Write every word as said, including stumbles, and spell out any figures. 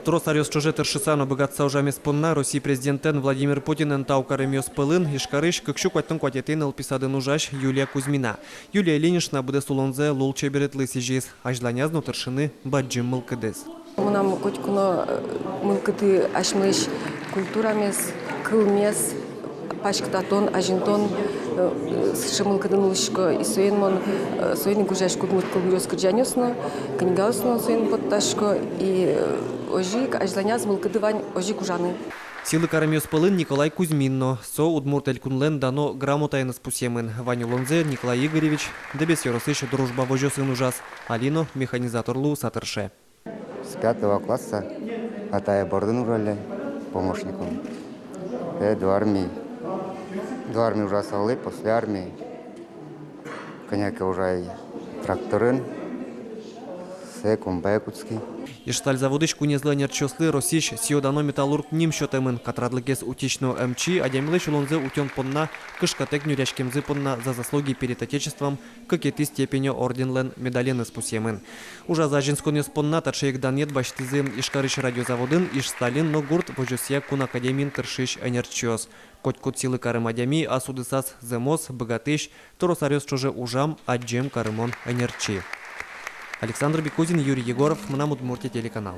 Трос аръёс ӵоже тыршыса но быгатыса ужамез понна Россия президентэн Владимир Путинэн тау каремъёс пӧлын Ижкарысь кык сю куатьтон куатетӥ нылпи садын ужась Юлия Кузьмина. Юлия Ильинична быдэс улонзэ лулчеберетлы сӥзиз, азьланяз но тыршыны бадӟым мылкыдыз. Мынам котьку но, э, мылкыды асьмелэсь культурамес, кылмес паськытатон, азинтон, э, сыӵе мылкыдын улӥсько. И соин мон, э, соин гожъясько удмурт кылбуръёс, кырӟанъёс но, книгаос но соин поттӥсько. И, э, озьы ик азьланяз мылкыды вань озьы ик ужаны. Сӥлы каремъёс пӧлын Николай Кузьмин но. Со Удмурт Элькунлэн дано грамотаеныз пусъемын. Вань улонзэ Николай Игоревич Дэбес ёросысь «Дружба» возёсын ужаз, али но механизатор луыса тырше. С пятого класса атае бордын ужалляй помощником. Э, до армии, до армии ужасаллы, после армии кӧня ке ужай тракторын, сое комбае кутски. Ижсталь заводысь куинезлы ӧнерчиослы Россиысь сӥё-дано металлург ним сётэмын. Катрадлыкез утись но эмчи адямилэсь улонзэ утён понна кышкатэк нюръяськемзы понна «За заслуги перед Отечеством» кыкетӥ степенё орденлэн медаленыз пусъемын. Ужаз азинсконъёс понна таӵе ик данъет басьтӥзы Ижкарысь радиозаводын, Ижсталин но гурт возёсъя кун академиын тыршись ӧнерчиос. Котькуд сӥлы карем адями ас удысаз зэмос, быгатӥсь, трос аръёс ӵоже ужам, адӟем карымон ӧнерчи. Александр Бекузин, Юрий Егоров, «Мынам Удмуртие» телеканал.